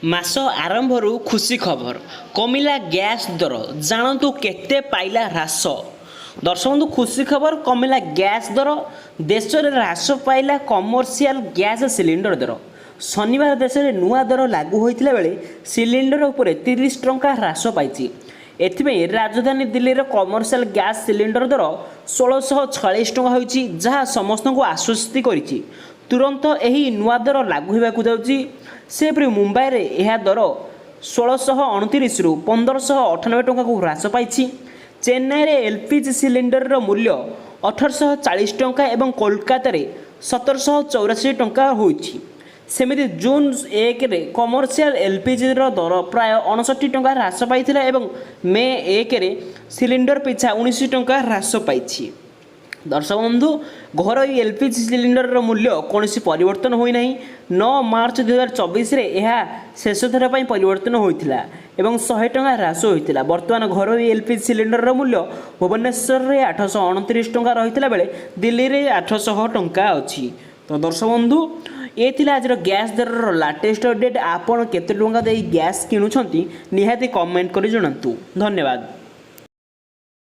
ମାସ ଆରମ୍ଭରୁ ଖୁସି ଖବର, କମିଲା ଗ୍ୟାସ୍ ଦର, ଜାଣନ୍ତୁ କେତେ ପାଇଲା ହ୍ରାସ। ଦର୍ଶକ ବନ୍ଧୁ, ଖୁସି ଖବର, କମିଲା ଗ୍ୟାସ୍ ଦର। ଦେଶରେ ହ୍ରାସ ପାଇଲା କମର୍ସିଆଲ ଗ୍ୟାସ୍ ସିଲିଣ୍ଡର ଦର। ଶନିବାର ଦେଶରେ ନୂଆ ଦର ଲାଗୁ ହୋଇଥିଲା ବେଳେ ସିଲିଣ୍ଡର ଉପରେ 30 ଟଙ୍କା ହ୍ରାସ ପାଇଛି। ଏଥିପାଇଁ ରାଜଧାନୀ ଦିଲ୍ଲୀର କମର୍ସିଆଲ ଗ୍ୟାସ୍ ସିଲିଣ୍ଡର ଦର 1646 ଟଙ୍କା ହୋଇଛି, ଯାହା ସମସ୍ତଙ୍କୁ ଆଶ୍ୱସ୍ତି କରିଛି। ତୁରନ୍ତ ଏହି ନୂଆ ଦର ଲାଗୁ ହେବାକୁ ଯାଉଛି। ସେହିପରି ମୁମ୍ବାଇରେ ଏହା ଦର 1629ରୁ 1598 ଟଙ୍କାକୁ ହ୍ରାସ ପାଇଛି। ଚେନ୍ନାଇରେ ଏଲ୍ପିଜି ସିଲିଣ୍ଡରର ମୂଲ୍ୟ 1840 ଟଙ୍କା ଏବଂ କୋଲକାତାରେ 1784 ଟଙ୍କା ହୋଇଛି। ସେମିତି ଜୁନ୍ 1ରେ କମର୍ସିଆଲ ଏଲ୍ପିଜିର ଦର ପ୍ରାୟ 59 ଟଙ୍କା ହ୍ରାସ ପାଇଥିଲା ଏବଂ ମେ 1ରେ ସିଲିଣ୍ଡର ପିଛା 19 ଟଙ୍କା ହ୍ରାସ ପାଇଛି। ଦର୍ଶକ ବନ୍ଧୁ, ଘରୋଇ ଏଲ୍ପିଜି ସିଲିଣ୍ଡରର ମୂଲ୍ୟ କୌଣସି ପରିବର୍ତ୍ତନ ହୋଇନାହିଁ। 9 ମାର୍ଚ୍ଚ 2024ରେ ଏହା ଶେଷ ଥର ପାଇଁ ପରିବର୍ତ୍ତନ ହୋଇଥିଲା ଏବଂ 100 ଟଙ୍କା ହ୍ରାସ ହୋଇଥିଲା। ବର୍ତ୍ତମାନ ଘରୋଇ ଏଲ୍ପିଜି ସିଲିଣ୍ଡରର ମୂଲ୍ୟ ଭୁବନେଶ୍ୱରରେ 829 ଟଙ୍କା ରହିଥିଲା ବେଳେ ଦିଲ୍ଲୀରେ 800 ଟଙ୍କା ଅଛି। ତ ଦର୍ଶକ ବନ୍ଧୁ, ଏ ଥିଲା ଆଜିର ଗ୍ୟାସ୍ ଦରର ଲାଟେଷ୍ଟ ଅପଡ଼େଟ୍। ଆପଣ କେତେ ଟଙ୍କା ଦେଇ ଗ୍ୟାସ୍ କିଣୁଛନ୍ତି, ନିହାତି କମେଣ୍ଟ କରି ଜଣାନ୍ତୁ। ଧନ୍ୟବାଦ।